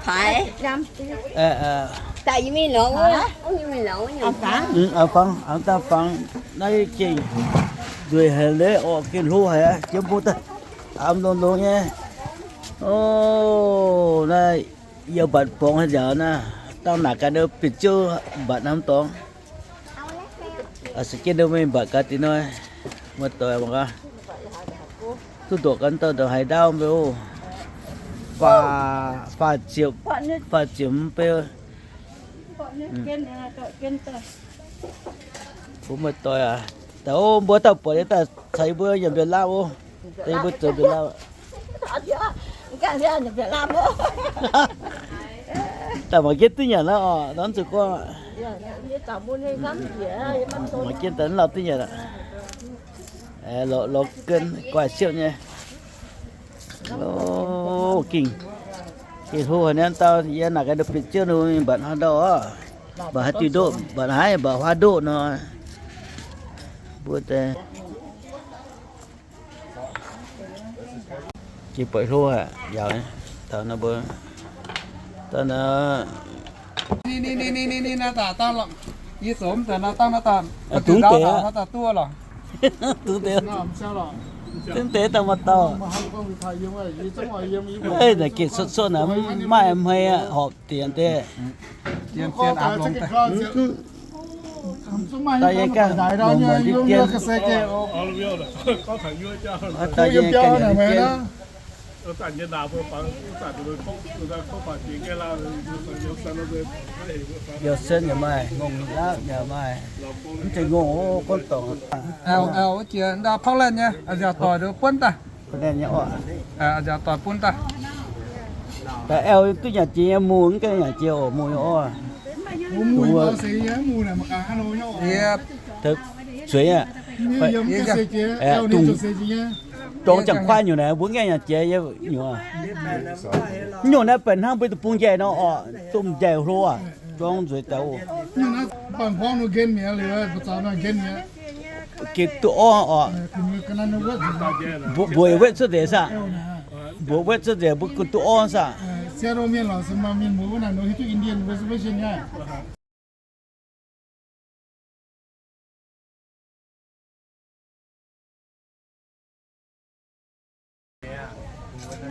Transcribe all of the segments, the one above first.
Aa, fangx, aa, fangx, aa, daaih fangx naaiv gengh nzueic haic leiz orqc, gengh hlo haic aqv, jiem mbuo daaih, am longx longx nyei. O, naaiv yie mbatc borngz haaix nziaauc naaiv, dangh naaic ganh bieqc ziouv mbatc hnamv dorngx. Aa, se jienv nduov mingh mbatc gaax deix hnoi, muoz-doic mangc gaax. Duqv ndoqc ganh dauh ndongc haaix ndaauv mbe o. Faah, faah ziepc, faah ziepc mv bei. Mbuo muoz-doic aac, daaih o, mbuo dauh buatc nyei daaih caux yie mbuo nyanc mbiauz laauv o. Daaih yie mbuo zoux mbiauz laauv. Daaih mangc jienv duqv nyanc naaiv oc, nor zuqc gorngv. Mangc jienv daaih lauh duqv nyanc aqv. Lorz, lorz gen guaih siouv nyei. O, gengh, gengh hlo haic naaiv dauh, yie naaic gaax bieqc ziouv nor mbatc haaix ndau oc. Mbatc haaix diuh ndoqv, mbatc haaix, mbatc huaav ndoqv nor. Mbuo deix jiex buatc hlo aqv, yaac taux nor mbuo, daaih nor. Yie zoux mv deix naaiv dangh naaiv daaih, dungx deix, dungx deix, dungx deix daaih maaih dauh. Naaic gec cuotv cuotv naaic, mv maaih hmei aqv, horpc diec deix. Daaih yie ganh muonc muonc ndiev dien. Daaih yie ganh yaac ndiev dien. Biauv-sen yaac maaih, ngongh laapv yaac maaih. Mv zeiz ngongh, gorngv dorngc. Aa, wuov jiex ndau Portland nyei, aa, nziaauc doic nduov buonv daaih. Portland nyei oc. Aa, nziaauc doic buonv daaih. Daaih aeqv, duqv nyanc jiex nyei, mungh mv gaengh nyanc jiex oc, mungh nyei oc. Zueiz aqv. Dungx dorng ziangh kuaaiv nyungc naaic, mbuo mv gaengh nyanc jiex nyei nyungc. Mv nyungc naaiv benx hnangv mbuo deic-bung njaih nor oc, domh njaih hlo aqv, dorng nzueic daaih oc. Gengh duqv orv oc. Mbuox wetv cuotv nzengc saah? Mbuox wetv cuotv nzengc mbuo gengh duqv orv saah?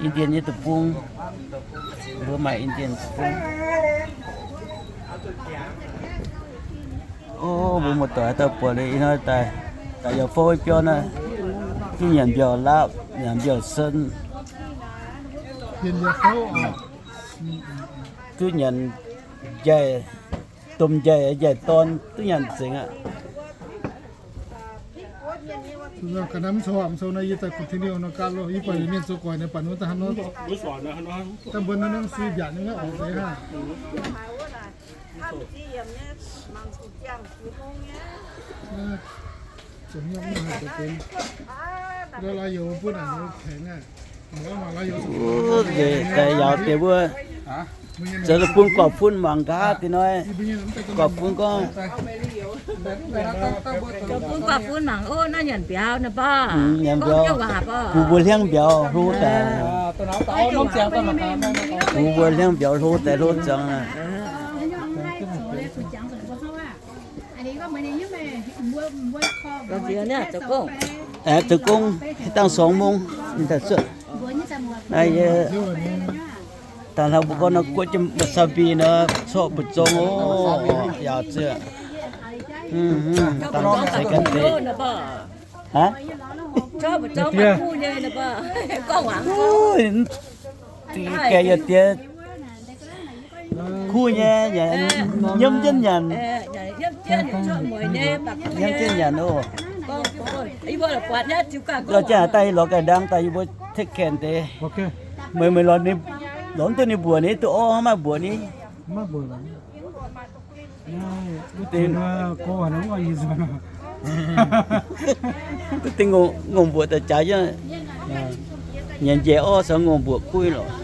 Indian nyei deic-bung, mbuo maaih Indian deic-bung. O, mbuo muoz-doic haaix dauh buatc liuz ih hnoi daaih, daaih yaac fouv biauv naaiv, duqv nyanc mbiauz-laapv, nyanc mbiauz-sen, duqv nyanc njaih, domh njaih, njaih dorn duqv nyanc nzengc aqv. Nzengc daaih yaac deix mbuo zoux bun gorqv-fun mangc gaax deix hnoi. Gorqv-fun gorngv, bun gorqv-fun mangc, o, naaiv nyanc mbiauz nor mbac. Nyanc mbiauz. Bun mbuo hliangv mbiauz hlo daaih. Bun mbuo hliangv mbiauz hlo daaih hlo ziangx. Aeqv, zoux gong, dangh สองโมง ninh daaih cuotv. Naaiv yie dangh hlauv mbuo gorngv nor guoqv jienv wasabi nor, corc mbu'zong oc, yaac zuqc dangh ceix ganh deix. Gaengh yietc diex kuv nyei, nyiemv jienv nyanc. Nyiemv jienv nyanc oc. Lorz jienv haaix daaih lorz ganh ndaang daaih yie mbuo take care deix. Meih, meih lorz ninh, lorz mv duqv ninh mbuoqc, ninh duqv orv maiv mbuoqc ni. Duqv deix ngongh, ngongh mbuoqc daaih jaax jienv. Nyanc njaih orv caux ngongh mbuoqc guiv lorqc.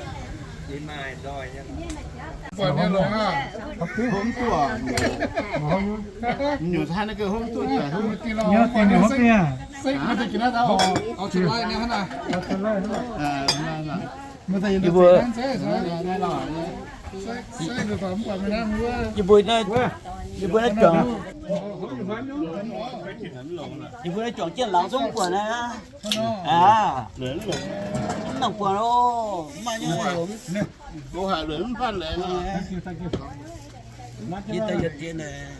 Yie mbuo Yie mbuo naaiv, yie mbuo naaiv juangc, yie mbuo naaiv juangc jienv laangz zungv buatc naaiv. Aa, mv nangc buatc oc, mv maaih nyungc. Yie daaih yietc dien naaic,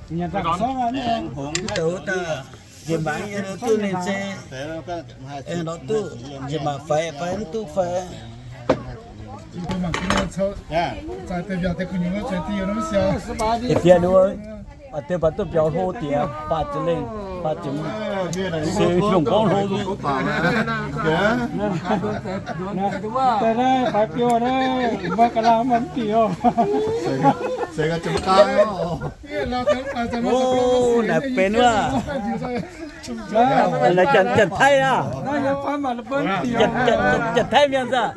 mv douz daaih, njiec maengx yie duqv ninh se, aengx lorz duqv, njiec maengx faix, faix mv duqv faix. Deix bieqc ninh, deix baac duqv biaux hlo diex, faah ziepc lengh, faah ziepc, se longc gorngv hlo duqv. Deix naaiv faix biouv naaiv, maiv ga'naaiv mv bieqc oc. O, naaic benx wuov, naaic Janx-Taiv aqv. Janx-Taiv mienh zaqc.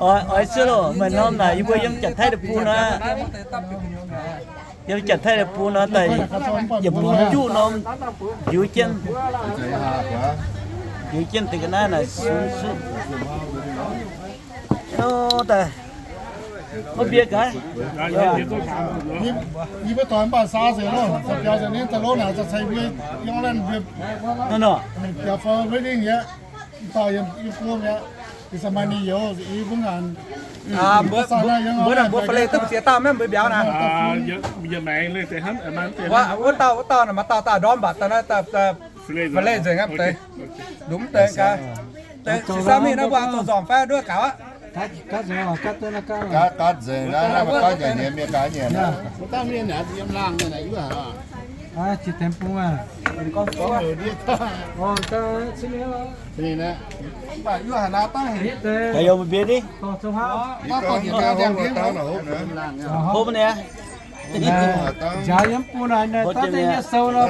Oix, oix suv loh, maaih norm naaic yie mbuo yiem Janx-Taiv deic-bung nor, yiem Janx-Taiv deic-bung nor daaih, yietc bung juqv norm, njiux jienv, njiux jienv deix ga'naaiv naaic sung sung. Nor daaih, mv mbie gaax. Yie mbuo doic mv baac saa nzengc loh, biaux nzengc ninh daaih lov naaic za'gengh ceix mbuo yiem orqv laanh mbuo biaux fai wedding yie, mv baac yiem guom yie, ih zanc maaih ninh youz, yie mbuo ngaanc, mbuo naaic mbuo fa leih duqv ziex dauh maiv mbuo biaux naaic. Wuov dauh, wuov dauh naaic maaih dauh daaih ndorm mbatc daaih naaiv, fa leih nzengc aqv deix. Ndongc mv deix gaax, deix se saa mingh naaiv mbuo zoux nzormc fai nduov gaux aqv. Gaav nzengc naaiv, maiv gaav nyanc nyei mienh gaax nyanc. Hopv naaic, nziaaux yiem bung naaic, naaiv daaih nyei sou nor,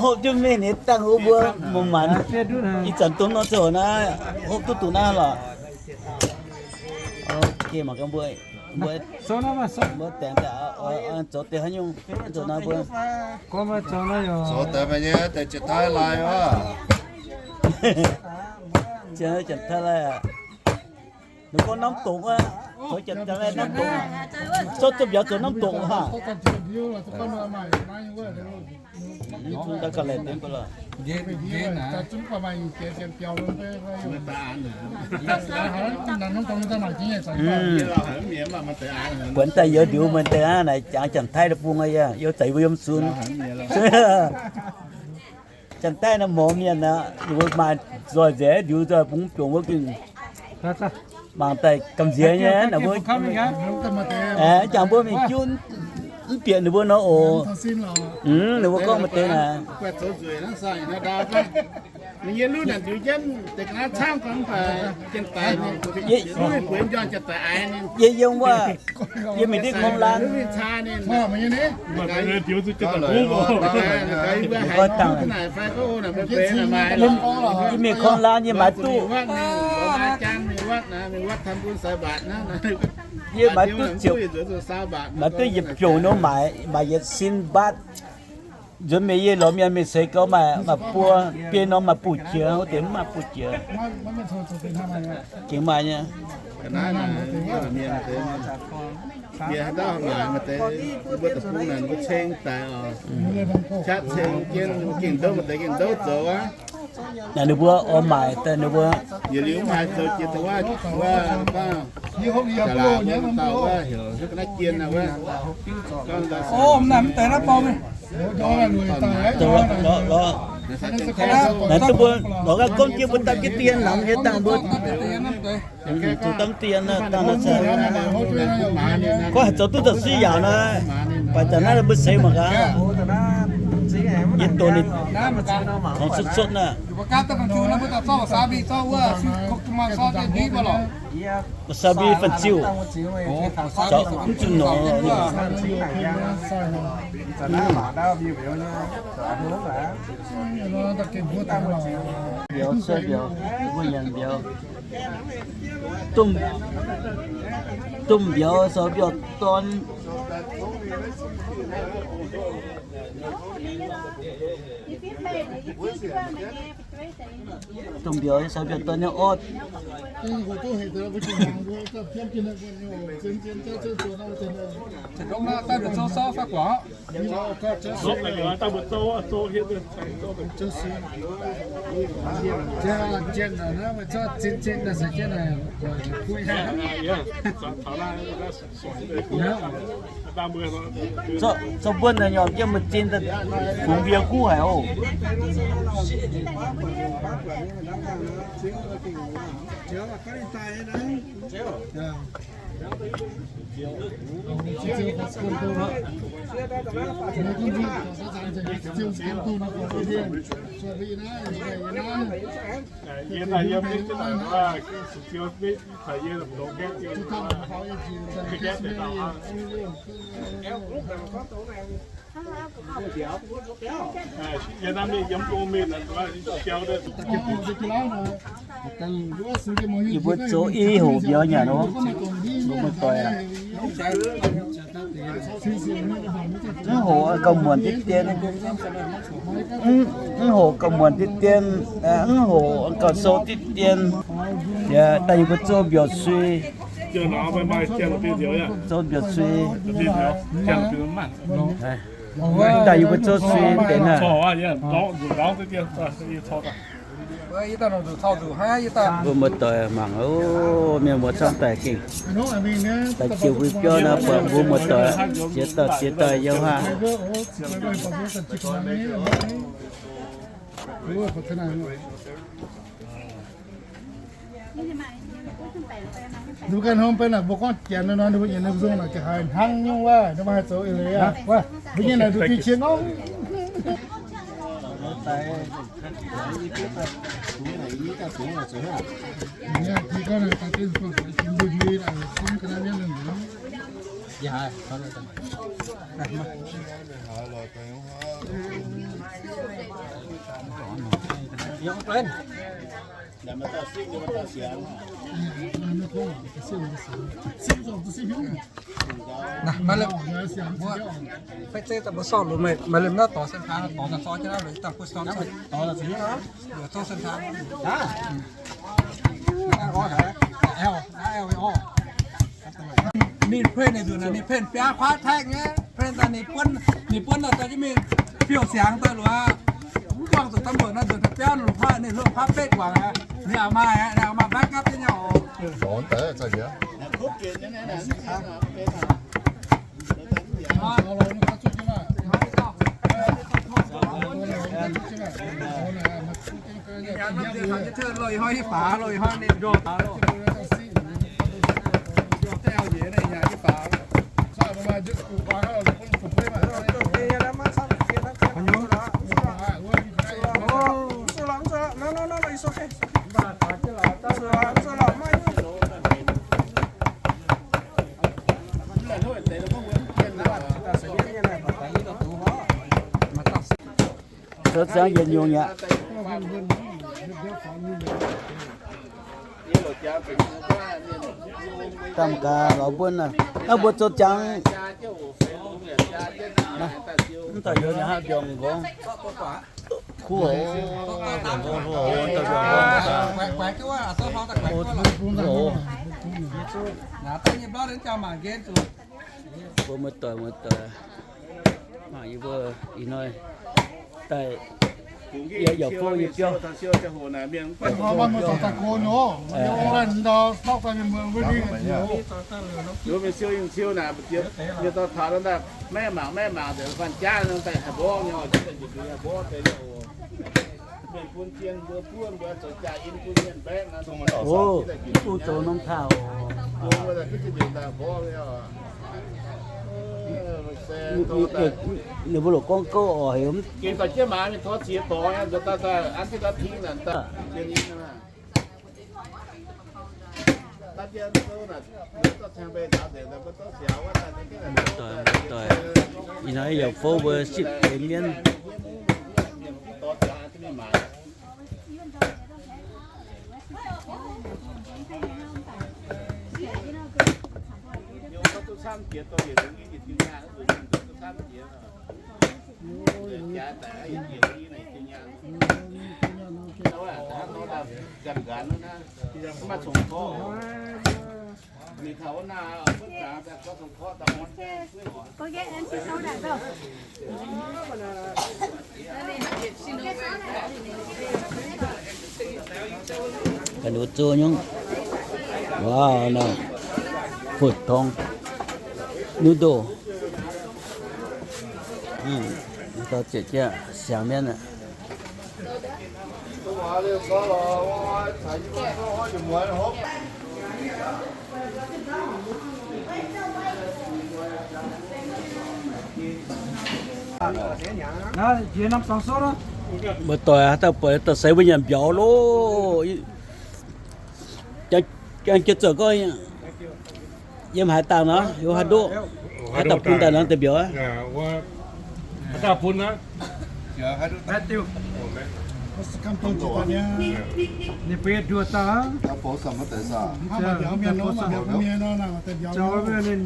hopv jienv mingh ninh dangh wuov mbuo mangc maanc. Ih zanc dongh nor ziouc naaiv hopv duqv dongh naaiv lorqc. Ok, mangc gaax mbuo, mbuo, mbuo dengx daaih zoux deix haaix nyungc zoux naaiv mbuo. Zoux deix meih nyei deix Janx-Taiv lai wuov. Janx-Taiv lai aqv. Ninh gorngv norm dongc aqv. Zoux Janx-Taiv lai norm dongc aqv. Zorqv duqv mbiauz zoux norm dongc aqv. Buonc daaih youz ndiux meih deix aqv, naaic jangx Janx-Taiv deic-bung aqv, youz zaic mbuo yiem sunx. Janx-Taiv naaiv morz mienh aqv, ninh mbuo maaih nzoih nzengc, ndiux nzoih bungx biongc wuov gengh mangc daaih gamh nziex nyei naaic mbuo. Aeqv, jangx mbuo mingh jiuv mv bieqc ninh mbuo nor oc. Ninh mbuo gorngv maaih deix naaic. Yie yiem wuov, yie mingh ndiev korng laan. Yie mingh korng laan, yie maaiz duqv, yie maaiz duqv ziepc, maaiz duqv yietc biouc nor maaiz, maaiz yietc sin mbaatv. Nzuonx mingh yie lorz mienh mingh seix gaux maaih, maaih buo, biei norm maaih buv jiex, wuov deix mv maaih buv jiex. Gengh maaih nyei. Naaic ninh mbuo oix maaic daaih ninh mbuo. Naaiv duqv mbuo lorz ganh gorngv jienv mbuo dapv jienv dien laangz nyei dangh mbuo. Zuqc dapv dien dangh naaiv se gorngv haih zoux duqv da'sieqv yaauc naaiv, baac da'naaiv mbuo seix mangc gaax. Yie doqc ninh tongx sotv-sotv naaiv. Wasabi fanh ziuh, mv zuqc nor. Mbiauz cuotv mbiauz, mbuo nyanc mbiauz. Duqv, duqv mbiauz, soux mbiauz dorn. Dongh mbiauz sou mbiauz dorn nyei orv. Zorqv, zorqv mbuonv naaiv nyormh jienv mbuo zinh daaih fungx mbiauz guv haic oc. Yie naaic yiem mv deix daaih, ziouc mv deix daaih yie lomh ndoqv gaeqv jienv, gaeqv deix dauh aqv. Yie naaiv mingh yiem gong mingh, siau deix. Yie mbuo zoux i hoc mbiauz nyanc nor, mbuo muoz-doic aac. Mv hoc gauh muonc diqv dien, mv hoc gauh muonc diqv dien, mv hoc gauh sou diqv dien. Yaac daaih yie mbuo zoux mbiauz sui, zoux mbiauz sui. Daaih yie mbuo zoux sui deix naaiv. Mbuo muoz-doic mangc oc, mienh muoz camv daaih gengh daaih jiu mbuo biauv naaiv buatc mbuo muoz-doic ziex dauh ziex dauh yiem haav. Mbuo ganh hnom benx naaic, mbuo gorngv Janx nor, ninh mbuo nyanc ninh mbuo nzung naaic, ga'haaix hnangv nyungc wuov, ninh mbuo haih zoux eix leiz aqv. Mbuo nyei naaic nduqc diuh qiex ngorngv. Naaiv, maaih lemh, mbuo fai zeiv daaih mbuo sortv loz meih, maaih lemh naaiv dorh เส้นทาง, dorh daaih zorqv jienv naaiv loz daaih bun sortv, dorh daaih zorqv เส้นทาง. Ninh เพจ ninh nzunc naaic, ninh เพจ biaa kuaaiv แท็ก nyei, เพจ daaih ninh buonv, ninh buonv daaih dorh jienv mingh fiou siangx daaih loz aqv. Mv buangh zuqc ตำรวจ naaiv nzunc daaih biauv ninh longc kuaaiv, ninh longc kuaaiv เพจ guangc aqv. Ninh aqc maaih aqv, ninh aqc maaih backup jienv nyei oc. Zoux ziangx yietc nyungc mi'aqv. Dangh gaax lorz mbuonv naaic, naaiv mbuo zoux ziangx, mv daaih youz nyei hnangv mbiorngz nqorngv. Kuv hoc, mbiorngz nqorngv, kuv hoc, mbiorngz nqorngv, kuv hoc. Mbuo muoz-doic, muoz-doic, mangc yie mbuo ih hnoi daaih yaac fouv yie biauv. Mienh mangc maiv mangc, mv bun zien mbuo buonv mbuo zoux jaa in bun mienh mbaeqv nor. Mv bun zoux norm taux. Ninh mbuo loc gorngv gouv oc, heuc mv. Gengh daaih jienv maaz mingh tov ziex borngz, nzuonx daaih daaih an jienv daaih ping naaic daaih. Ih hnoi yaac fouv mbuo sipv deix mienv. Ga'ndiev zoux nyungc. Wow, no. Fu-tong. Noodle. Siangx mienv aqv. Mbuo doic haaix dauh buatc, doic seix mbuo nyanc mbiauz loh. Jangx jiex zoux gorngv, yiem haaix dangh nor, yiem haaix ndoqv, haaix dauh bun daaih nor deix mbiauz aqv.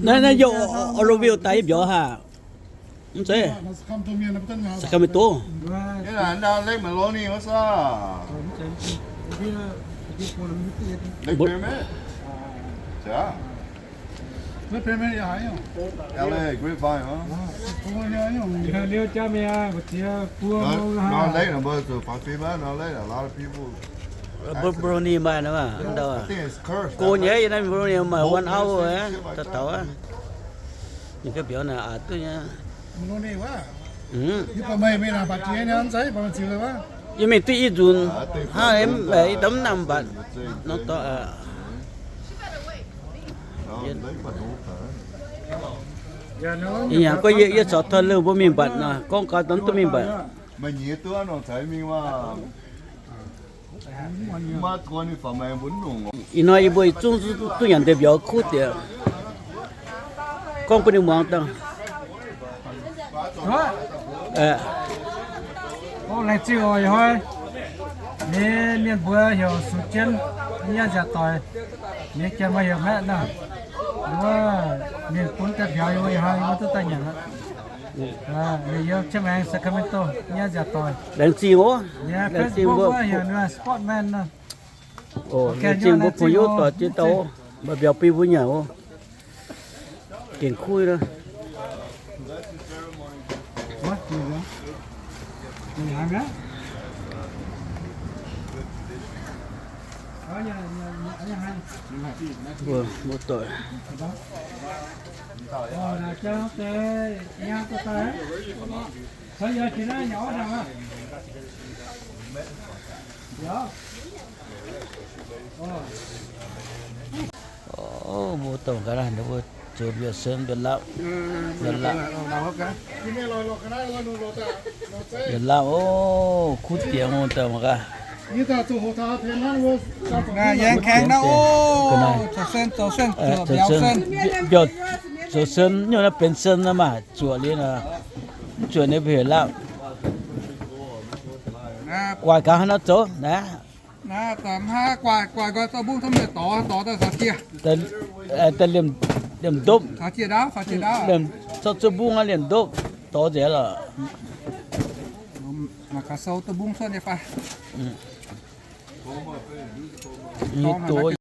Naaiv, naaiv yiem Oroville daaih nyei mbiauz haac. Mv zeiz. Sacramento. Moroni maaih naaiv, go nyei, yiem naaiv Moroni maaih one hour aqv, taux taux aqv. Ninh ganh mbiauz naaic aqc duqv nyei. Yie mingh duqv i nzunc hnangv, ih daaih mv nangh mbatc nor dorh. Ih hnyangx gorngv yie, yie caux Taux Lou mbuo mingh mbatc nor, gorngv gau daaih mv duqv mingh mbatc. Ih hnoi yie mbuo yietc zungv duqv nyanc deix mbiauz kuv diex. Gorngv bun ninh muangx dangh. Laengz zingh oc, ih hnoi nyei mienh mbuo heuc sux jienv nyaah nziaauc doic, nyei janx mbuo heuc maeqv nor. Wuov mienh bun daaih mbiauz yie mbuo, ih hnoi yie mbuo duqv daaih nyanc aqv. Ninh yiem Chiang Mai, Sacramento, nyaah nziaauc doic. Laengz zingh oc. Laengz zingh mbuo heuc ninh Sportman nor. Laengz zingh mbuo pong youv doic ziex dauh, maaih mbiauz bun mbuo nyanc oc. Gengh kuv nor. Mbuo, mbuo doic. Mbuo dongh ga'naaiv ninh mbuo zoux mbiauz sen mbiauz lapv, mbiauz lapv, mbiauz lapv oc, kuv diex mbuo dongh ga'naaiv. Mbiauz zoux sen nyungc naaiv benx sen naaiv maaih zuoqc liuz nor, mv zuoqc ninh mbuo heuc lapv. Guaax gaax hnangv nor zoux naaiv. Daaih liemh ndopv, liemh zorqv zuov mbungv aqv, liemh ndopv dorh nzengc lorqc. Doz